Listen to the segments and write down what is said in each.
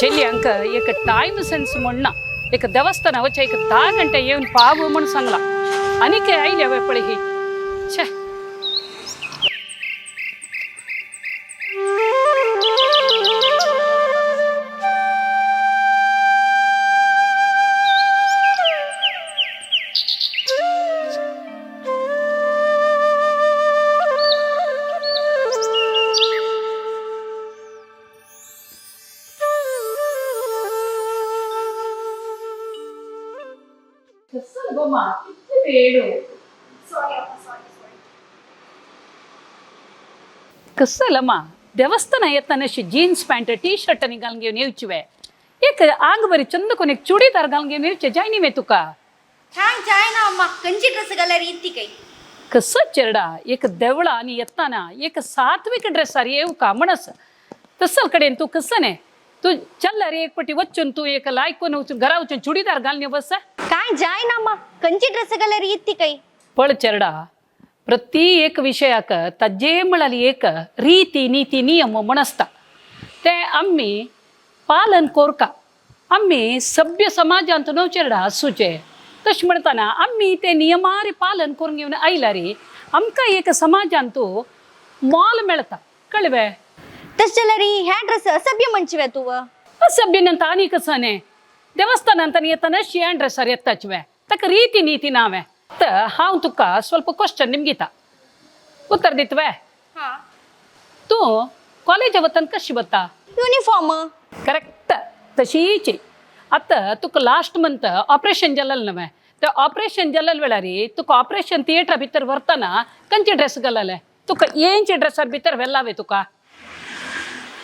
चेल्यांक एक time sense म्हण ना. एक देवस्थाना वचचे एक 10 घंटे येवन पाव म्हण सांगला आनी आयल्या वे पळय ही. छे. कसलमा देवस्थान येताना अशी जीन्स पॅन्ट टी शर्ट आनी घालून घेवन येवची वे. एक आंग बरी चंद कोण एक चुडीदार घालून घेवन येवचे जाय न्ही वे तुका. छान जाय ना अम्मा, खंयची ड्रेस घाल्यार इतली काय? कसं चेरडा एक देवळा आनी येताना एक सात्विक ड्रेसार येवका म्हणस तसल कडेन तूं कसं न्ही तूं चल्ला रे एक पटी वचून तूं एक लायकून वचून घरा वचून चुडीदार घालून बस. काय जाय ना अम्मा, खंयची ड्रेस घाल्यार इतली काय? पळ चेरडा, प्रति एक विशयाक ताजे म्हळ्यार एक रीती नीती नियम म्हण आसता ते आमी पालन कोरका. आमी सभ्य समाजांत न्हू चेरडा आसूचे. तशें म्हणटाना आमी ते नियमारी पालन करून घेवन आयल्यार आमकां एक समाजांत मोल मेळटा, कळ्ळें? तशें जाल्यार ह्या ड्रेस असभ्य म्हणची वे तूं? असभ्य नंतर आनी कसं न्ही देवस्थानांत येताना शियान ड्रेसार येताच वे, ताका रीती नीती ना वे. तर हांव तुका स्वल्प क्वेश्चन निमगिता, उत्तर दितवे? हां. तूं कॉलेजा वतन कशी वता? युनिफॉर्म. करेक्ट, तशीच. आतां तुका लास्ट मंथ ऑपरेशन जालें न्हय, ते ऑपरेशन जाल्ले वेळार तुका ऑपरेशन थिएटरा भितर व्हरतना खंयचे ड्रेस घालले तुका? येंचे ड्रेसार भितर व्हेलावे तुका?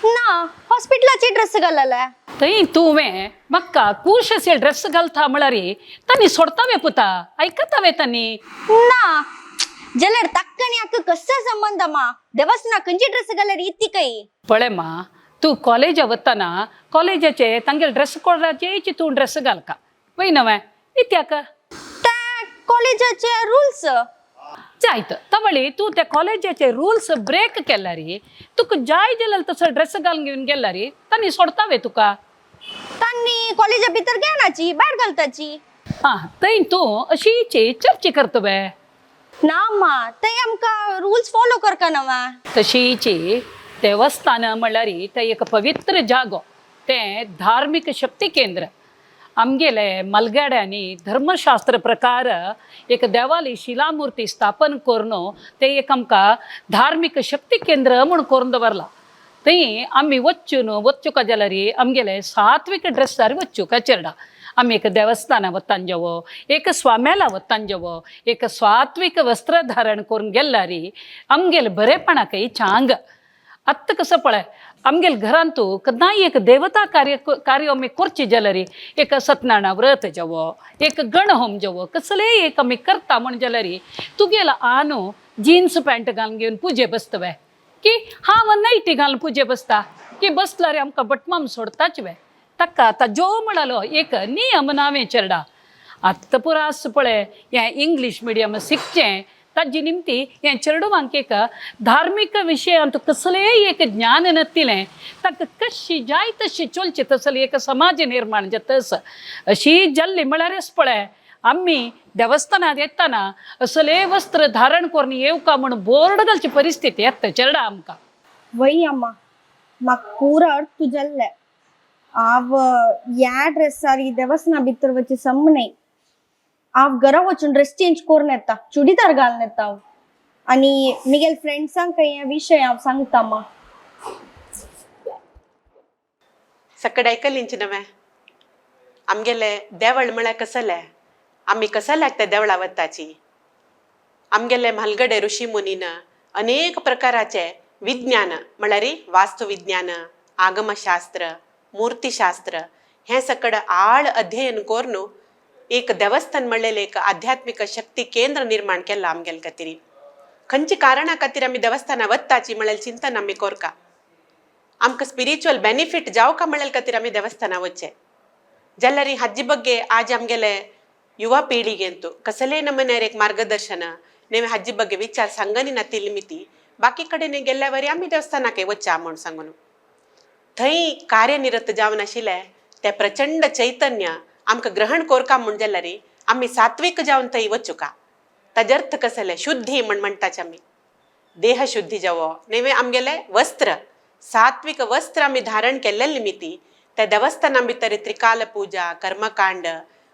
ना, हॉस्पिटलाचे ड्रेस घालले. थंय तुवें म्हाका खूश अशे ड्रेस घालता म्हळ्यार तांणी सोडतावे पुता, आयकतावे तांणी? ना जाल्यार ताक्का आनी हाका कसो संबंद अम्मा? देवस्थाना खंयची ड्रेस घाल्यार इतली काय? पळय मा, तूं कॉलेजा वतना कॉलेजाचे तांगेले ड्रेस कोडाचेच तूं ड्रेस घालका वय नवें इत्याक? त्या कॉलेजाचे रुल्स. जायत तवळी तूं त्या कॉलेजाचे रुल्स ब्रेक केल्यार, तुका जाय जाल्यार तसो ड्रेस घालून घेवन गेल्यार तांणी सोडतावे तुका? तांणी कॉलेजा भितर घेनाची, भायर घालताची. आं, थंय तूं अशीच चर्चा करता वे? ना अम्मा, ते आमकां रुल्स फॉलो करका नवा. तशीच देवस्थान म्हणल्यार तें एक पवित्र जागो, तें धार्मीक शक्ती केंद्र. आमगेले मलगाड्यांनी धर्मशास्त्र प्रकार एक देवाली शिलामूर्ती स्थापन करून तें एक आमकां धार्मीक शक्ती केंद्र म्हूण करून दवरलां. थंय आमी वचून वचुका जाल्यार आमगेले सात्वीक ड्रेसार वचुका चेरडा. आमी एक देवस्थाना वतान जेवो, एक स्वाम्याला वतान जेवो, एक सात्वीक वस्त्र धारण करून गेल्यार आमगेले बरेपणाकय चांग. आत्तां कसो पळय, आमगेले घरांत केन्नाय एक देवता कार्य कार्य आमी करची जाल्यार एक सत्यनारायण व्रत जेवो, एक गणहोम जेवो, कसलेय एक आमी करता म्हण जाल्यार तुगेलो आनो जिन्स पॅन्ट घालून घेवन पुजे बसता वे की हांव नायटी घालून पुजे बसता की बसल्यार आमकां बटमाम सोडताच वे? ताका ताजो म्हणालो एक नियम नावें चेरडा. आतां पुरो आसा पळय हें इंग्लीश मिडियम शिकचें ताजी निमती हें चेडवांक एक धार्मीक विशयांत कसलेय एक ज्ञान नातिलें ताका कशी जाय तशी चलची तसली एक समाज निर्माण जाता. अशी जाल्ली म्हळ्यारच पळय आमी देवस्थानांत येतना असले वस्त्र धारण करून येवका म्हूण बोर्ड घालची परिस्थिती येता चेरडा आमकां. वय अम्मा, म्हाका पूरा अर्थ तुजल्ले. हांव ह्या ड्रेसार ही देवस्थाना भितर वचचे सम न्हय. हांव घरा वचून ड्रेस चेंज करून येता, चुडीदार घालून येता हांव. आनी म्हगेले फ्रेंड्सांक हे विशय हांव सांगता मा. सकड आयकलींच नवें, आमगेले देवळ म्हळ्यार कसलें, आमी कसल्याक त्या देवळा वताची. आमगेले म्हालगडे ऋषी मुनीन अनेक प्रकाराचे विज्ञान म्हळ्यार वास्तुविज्ञान, आगमशास्त्र, मूर्तिशास्त्र हें सकड आळ अध्ययन करून एक देवस्थान म्हणलेलें एक आध्यात्मीक शक्ती केंद्र निर्माण केलां आमगेले खातीर. खंयच्या कारणा खातीर आमी देवस्थानां वताची म्हळ्यार चिंतन आमी कोरका. आमकां स्पिरिच्युअल बेनिफीट जावका म्हळ्यार खातीर आमी देवस्थानां वचचें जाल्यार हाजी ಬಗ್ಗೆ आज आमगेले युवा पीಳಿಗೆಂತು कसले नमन्यार एक मार्गदर्शन नेमे हाजी ಬಗ್ಗೆ विचार सांगनी नातिल्ली मिती बाकी कडेन गेल्ल्या वरी आमी देवस्थानाक वच्चा म्हूण सांगून. थंय कार्यनिरत जावन आशिल्लें तें प्रचंड चैतन्य आमकां ग्रहण कोरका म्हूण जाल्यार आमी सात्वीक जावन थंय वचुका. ताजे अर्थ कसले शुद्धी म्हण म्हणटाच आमी, देहशुद्धी जावो नेवे आमगेले वस्त्र सात्विक वस्त्र आमी धारण केल्ले निमित्ती त्या देवस्थाना भितर त्रिकाल पूजा कर्मकांड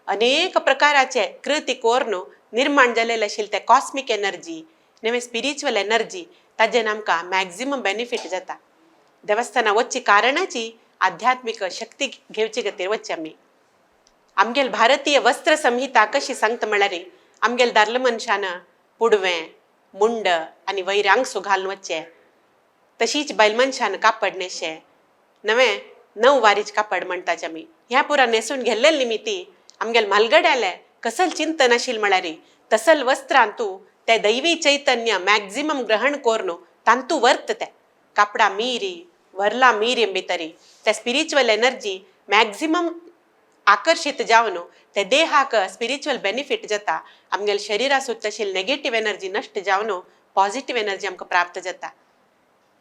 अनेक प्रकाराचे कृती कोरून निर्माण जालेले आशिल्ले ते कॉस्मीक एनर्जी नेवे स्पिरिच्युअल एनर्जी ताजेन आमकां मॅक्झिमम बेनिफीट जाता. देवस्थाना वचची कारणाची आध्यात्मीक शक्ती घेवचे खातीर वचचे आमी. आमगेल भारतीय वस्त्र संहिता कशी सांगता म्हळ्यार आमगेल दादले मनशान पुडवें मुंड आनी वैरांगसो घालून वचचें, तशीच बायल मनशान कापड न्हेसचें, नवें णव वारीच कापड म्हणटाचे आमी. ह्या पुरा न्हेसून घेल्ले निमित्ती आमगेल म्हालगड्यालें कसल चिंतन आशिल्लें म्हळ्यार तसल वस्त्रां तूं ते दैवी चैतन्य मॅक्झिमम ग्रहण करून तांतू वर्त ते कापडां मिरी वरला मिरी भितरी ते स्पिरिच्युअल एनर्जी मॅक्झिमम आकर्शीत जावन ते देहाक स्पिरिच्युअल बेनिफीट जाता. आमगेले शरिरा सुद्दां आशिल्ली नेगेटीव एनर्जी नश्ट जावन पॉझिटीव एनर्जी आमकां प्राप्त जाता.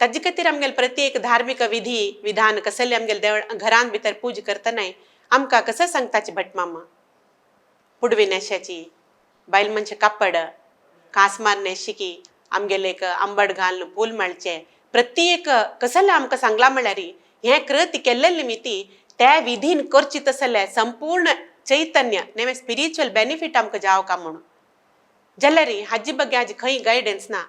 ताजे खातीर आमगेले प्रत्येक धार्मीक विधी विधान कसले आमगेले देवळ घरान भितर पूजा करतनाय आमकां कसो सांगताची भटमामा पुडवी न्हेसाची, बायल मनशां कापड कांसमार न्हेसची, आमगेले एक आंबट घालून फूल माळचें, प्रत्येक कसलें आमकां सांगलां म्हळ्यार हें कृती केल्ले निमित्ती त्या विधीन करची तसलें संपूर्ण चैतन्य नेवे स्पिरिच्युअल बेनिफीट आमकां जावका म्हणून. जाल्यार हाजी बगे हाजी खंय गायडन्स ना.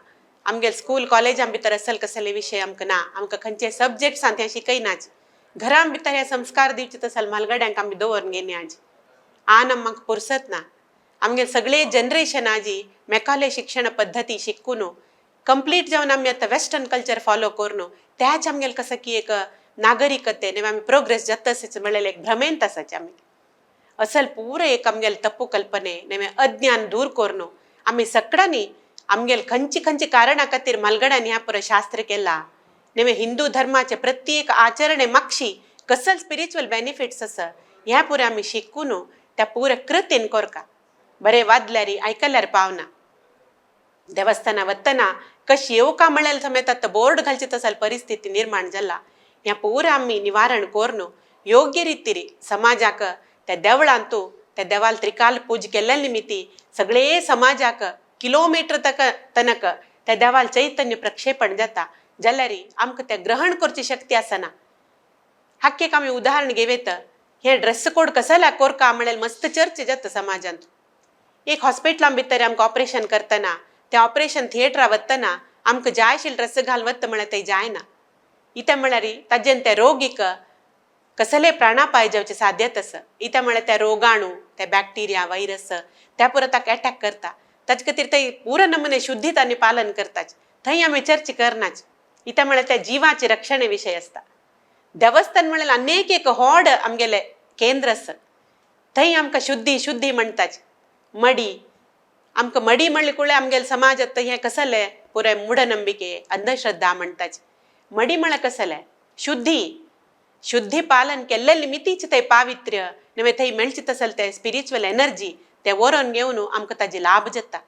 आमगेले स्कूल कॉलेजां भितर असल कसले विशय आमकां ना, आमकां खंयचे सब्जेक्ट्सान ते शिकयनाच. घरां भितर हे संस्कार दिवचे तसल म्हालगड्यांक आमी दवरून घेनी आज आन आमकां पुरसत ना. आमगेले सगळे जनरेशन आजी मेकाले शिक्षण पद्दती शिकून कंप्लीट जावन आमी आतां वेस्टर्न कल्चर फॉलो करून त्याच आमगेले कसं की एक नागरिकते आनी आमी प्रोग्रेस जाता अशें म्हणलें एक भ्रमेंत आसाचे आमी. असल पुरो एक आमगेले तप्पू कल्पने नेमे अज्ञान दूर करून आमी सगळ्यांनी आमगेले खंयची खंयची कारणां खातीर म्हालगड्यांनी ह्या पुरो शास्त्र केला नेमे हिंदू धर्माचे प्रत्येक आचरणे मागशी कसल स्पिरिच्युअल बेनिफिट्स आसा ह्या पुरो आमी शिकून त्या पुरो कृतीन कोरका. बरें वादल्यार आयकल्यार पावना. देवस्थाना वतना कशी येवका म्हणल्यार समेत आतां बोर्ड घालची तसल परिस्थिती निर्माण जाला. ह्या पुरो आमी निवारण करून योग्य रितीर समाजाक त्या देवळांतू त्या देवाल त्रिकाल पूज केल्ल्या निमित्ती सगळे समाजाक किलोमिटर तक तनक त्या देवाल चैतन्य प्रक्षेपण जाता. जाल्यार आमकां तें ग्रहण करची शक्ती आसना. हाका एक आमी उदाहरण घेवयत, हे ड्रेस कोड कसल्या कोरका म्हणल्यार मस्त चर्चा जाता समाजांत. एक हॉस्पिटलां भितर आमकां ऑपरेशन करतना त्या ऑपरेशन थिएटरा वतना आमकां जाय आशिल्ले ड्रेस घालून वता म्हळ्यार तें जायना. इतें म्हळ्यार ताजेन त्या रोगीक कसले प्राणापाय जावचे साध्यत आसा. इतें म्हळ्यार त्या रोगाणू ते बॅक्टिरिया व्हायरस त्या पुरो ताका एटॅक करता. ताजे खातीर ते पुरो नमुने शुद्धीत आनी पालन करताच. थंय आमी चर्चा करनाच. इतें म्हळ्यार त्या जिवाचे रक्षणे विशय आसता. देवस्थान म्हळ्यार अनेक एक व्हड आमगेलें केंद्र आसा. थंय आमकां शुद्धी शुद्धी म्हणटाच. मडी आमकां मडी म्हणले कुळे आमगेले समाजांत हें कसलें पुराय मूढनंबिके अंधश्रद्धा म्हणटाच. मडी म्हळ्यार कसलें शुद्धी, शुद्धी पालन केल्ले निमित्तीच ते पावित्र्य नवे थंय मेळचे तसल ते स्पिरिच्युअल एनर्जी ते व्हरोन घेवन आमकां ताजे लाभ जाता.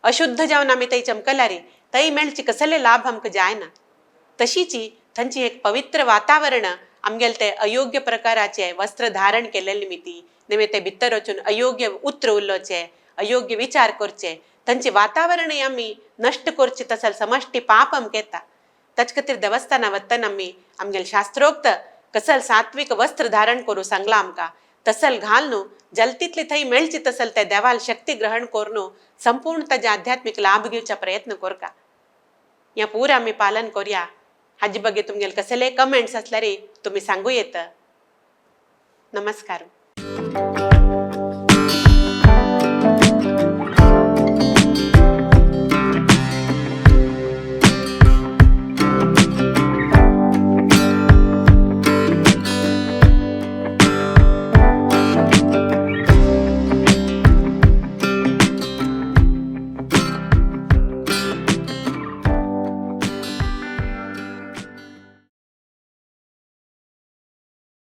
अशुद्ध जावन आमी थंय चमकल्यार थंय मेळचे कसले लाभ आमकां जायना. तशीच थंयची एक पवित्र वातावरण आमगेले ते अयोग्य प्रकाराचे वस्त्र धारण केल्ले निमित्ती नवे ते भितर वचून अयोग्य उतर उलोवचे अयोग्य विचार करचे थंयचें वातावरणय आमी नश्ट करचें तसल समश्टी पाप आमकां येता. ताचे खातीर देवस्थाना वतना आमी आमगेले शास्त्रोक्त कसल सात्वीक वस्त्र धारण करूं सांगलां आमकां तसल घालून जलतीतली थंय मेळची तसल त्या देवाल शक्ती ग्रहण करून संपूर्ण ताजे आध्यात्मीक लाभ घेवचा प्रयत्न करका. ह्या पुरो आमी पालन करया. हाजे बगे तुमगेले कसले कमेंट्स आसल्यार तुमी सांगू येता. नमस्कार.